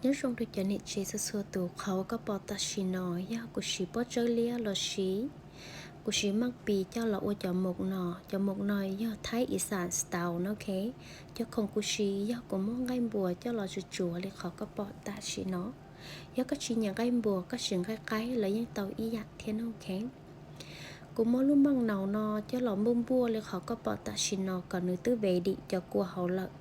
Nyob zoo rau cov niam tsev txhua txhua tus, qhov uas koj pom tam sim no yog kuv siv pob tsawb liab los sis kuv siv maj pis coj los ua cov moos no. Cov moos no yog Thaib Isan style no, ok. Cov khoom kuv siv yog kuv muab nqaij npuas coj los tsuav tsuav li qhov koj pom tam sim no. Yog koj tsis nyiam nqaij npuas, koj siv nqaij qaib los yeej tau ib yam thiab no, ok. Kuv muab lub maj naus no coj los npuaj npuaj li qhov koj pom tam sim no kom nws twb ve dim cov kua hauv lawm.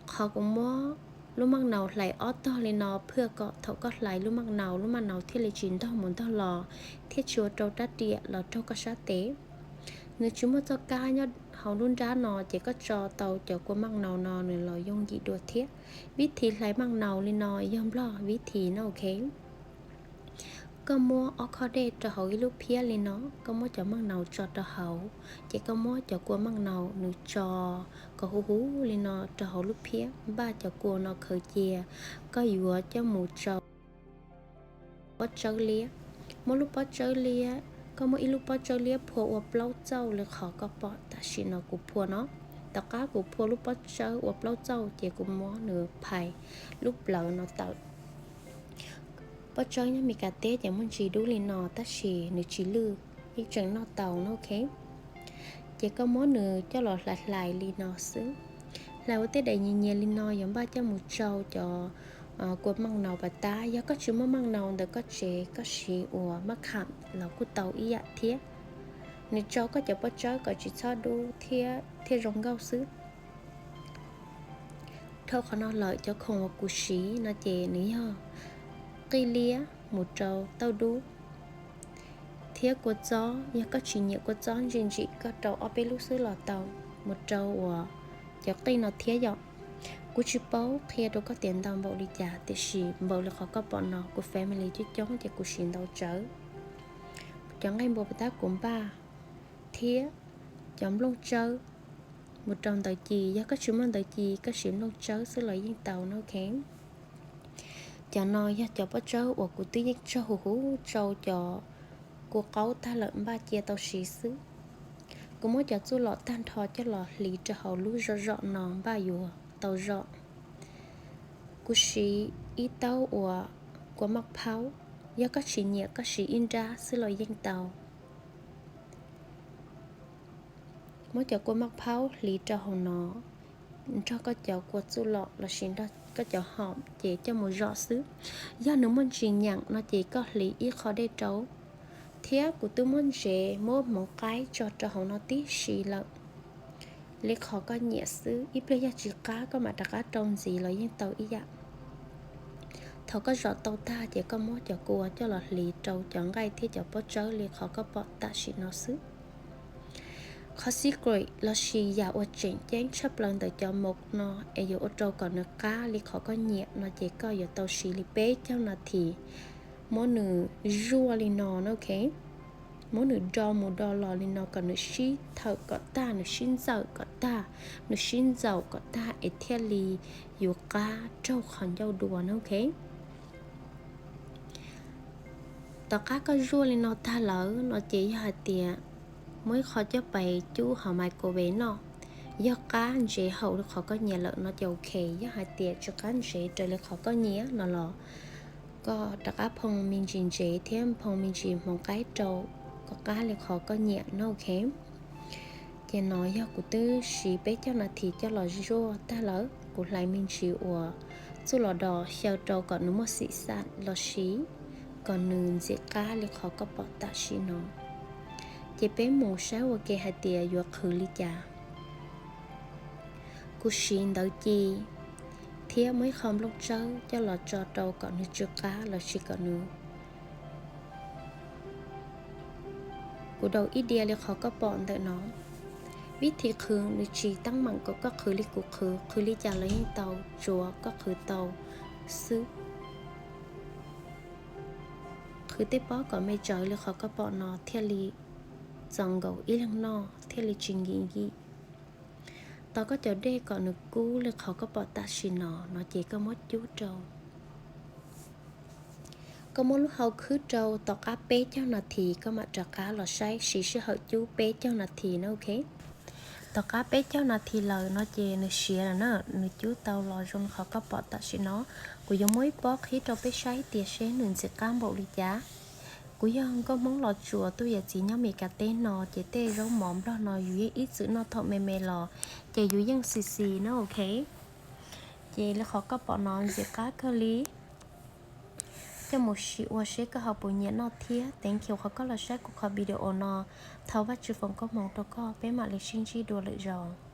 Qhov kuv muab lub maj naus hlais ob tog li no phwaj kom thaum koj hlais lub maj naus, lub maj naus thiaj li tsis ntog mus ntog los thiab tsis ua rau rab riam los raug koj sab tes. Nws tsis muaj txoj kab nyob hauv lub nrab no ces koj tso tau cov kua maj naus no nws los yooj yim dua thiab. Vib thib hlais maj naus li no yog Nplog vib thib no, ok. Koj muab ob khob dej rau hauv ib lub phiab li no, koj muab cov maj naus tso rau hauv, ces koj muab cov kua maj naus nws tso kom huv huv li no rau hauv lub phiab, npaj cov kua no khaws cia. Koj yuav coj mus tsau pob tsawb liab. Muab lub pob tsawb liab, koj muab ib lub pob tsawb liab phua ua plaub txauj li qhov koj pom tam sim no kuv phua no. Tom qab kuv phua lub pob tsawb ua plaub txauj ces kuv muab nws phais lub plawv no tawm. Pob tsawb nyob Meskas teb ces muaj ntsis dub li no tab sis nws tsis lwj, yeej tseem noj tau no, ok. Ces koj muab nws coj los hlais hlais li no xwb. Hlais ua tej daim nyias nyias li no yuav npaj coj mus tsau cov kua maj naus pas tab. Yog koj tsis muaj maj naus ntawm koj tsev, koj siv uas maj kham los kuj tau ib yam thiab. Nws tsau koj cov pob tsawb kom tsis txhob dub thiab thiaj zoo nkauj xwb. Dhau qhov no lawm, cov khoom uas kuv siv no ces nws yog qij liab mus rau tauj dub thiab kua txob. Yog koj tsis nyiam kua txob ntsim ntsim, koj rau ob peb lub xwb los tau, mus rau uas cov qij no thiab yom. Kuv tsis paub qhia rau koj tias ntau npaum li cas, tiam sis npaum li qhov koj pom no kuv family coob coob ces kuv siv ntau tsawv. Cov nqaij npua pas tab kuv npaj thiab cov nplooj tsawb mus rau ntawv ci. Yog koj tsis muaj ntawv ci, koj siv nplooj tsawb xwb los yeej tau no, ok. Cov no yog cov pob tsawb uas kuv twb yeej tsau huv huv tsau cov kua qaub tag lawm npaj cia tau siv xwb. Kuv muab cov txuj lom tag nrho coj los hliv rau hauv lub zom zom no npaj yuav tau zom. Kuv siv ib taub uas kua maj phaub, yog koj tsis nyiam koj siv ib nrab xwb los yeej tau. Muab cov kua maj phaub hliv rau hauv no, nrog koj cov kua txuj lom lossis nrog koj cov hom ces coj mus zom xwb. Yog nws muaj ntsis nyeem no ces koj hliv ib qho dej rau. Thiab kuv twb muab ntsev muab hmoov qaib tso rau hauv no tib si lawm. Li qhov koj nyiam xwb, ib pliag yog tsis qab koj mam rov qab rau ntxiv los yeej tau ib yam. Thaum koj zom tau tag ces koj muab cov kua coj los hliv rau cov nqaij thiab cov pob tsawb li qhov koj pom tam sim no xwb. Qhov secret lossis yam uas tseem ceeb tshaj plaws ntawm cov moos no es yuav ua rau kom nws qab li qhov koj nyiam no ces koj yuav tau siv li peb caug nas this. Muab nws zuaj li no na, ok. Muab nws do mus do los li no kom nws sib thawm kom tag, nws sib ntxawm kom tag, nws sib ntxaum kom tag es thiaj li yuav qab raug qhov ncauj dua na, ok. Tom qab koj zuaj li no tag lawm no ces yog hais tias muaj ib qho coj pais cub hauv microwave noj, yog qab ntsev haum li qhov koj nyiam lawm no ces ok. Yog hais tias tsis qab ntsev raws li qhov koj nyiam no los koj rov qab phoo me ntsis ntsev thiab phoo me ntsis hmoov qaib rau kom qab li qhov koj nyiam no, ok. Ces no yog kuv twb siv peb caug nas this coj los zuaj tag lawm, kuv hlais me ntsis uas txuj lom dos xyaw rau kom nws muaj xim xam lossis kom nws ntxim qab li qhov koj pom tam sim no. Ces peb mus saib ua ke hais tias yuav qhwv li cas. Kuv siv ntawv ci thiab muaj ib qho nplooj tsawb coj los tso rau kom nws tsw qab lossis kom nws, kuv daus ib diav li qhov koj pom ntawm no. Vib thib qhwv nws tsis teeb meem kom koj qhwv li kuv qhwv, qhwv li cas los yeej tau, tsuav koj qhwv tau xwb. Qhwv tej pob kom me tsawv li qhov koj pom no thiaj li txaus nkaus ib leeg noj thiaj li tsis nkim yim. Tos koj cov dej kom nws kub li qhov koj pom tam sim no, no ces koj muab cub rau. Koj muab lub hau khwb rau tom qab peb caug nas this koj mam rov qab los saib, siv sij hawm cub peb caug nas this na, ok. Tom qab peb caug nas this lawm no ces nws siav lawm na, nws cub tau los zoo li qhov koj pom tam sim no. Kuv yuav muab ib pob qhib rau peb saib tias seb nws ntxim qab npaum li cas. Kuv yog nkauj Hmoob Los Tsuas tuaj yawm txiv nyob Meskas teb no ces tej zaub mov Nplog no yus yeej ib txwm noj thaum me me los, ces yus yeej xis xis na, ok. Ces li qhov koj pom no ntxim qab kawg li. Coj mus sim ua seb koj ho puas nyiam noj thiab. Thank you qhov koj los saib kuv qhov video no. Thov Vajtswv foom koob hmoov rau koj, peb mam li sib ntsib dua lwm zaus.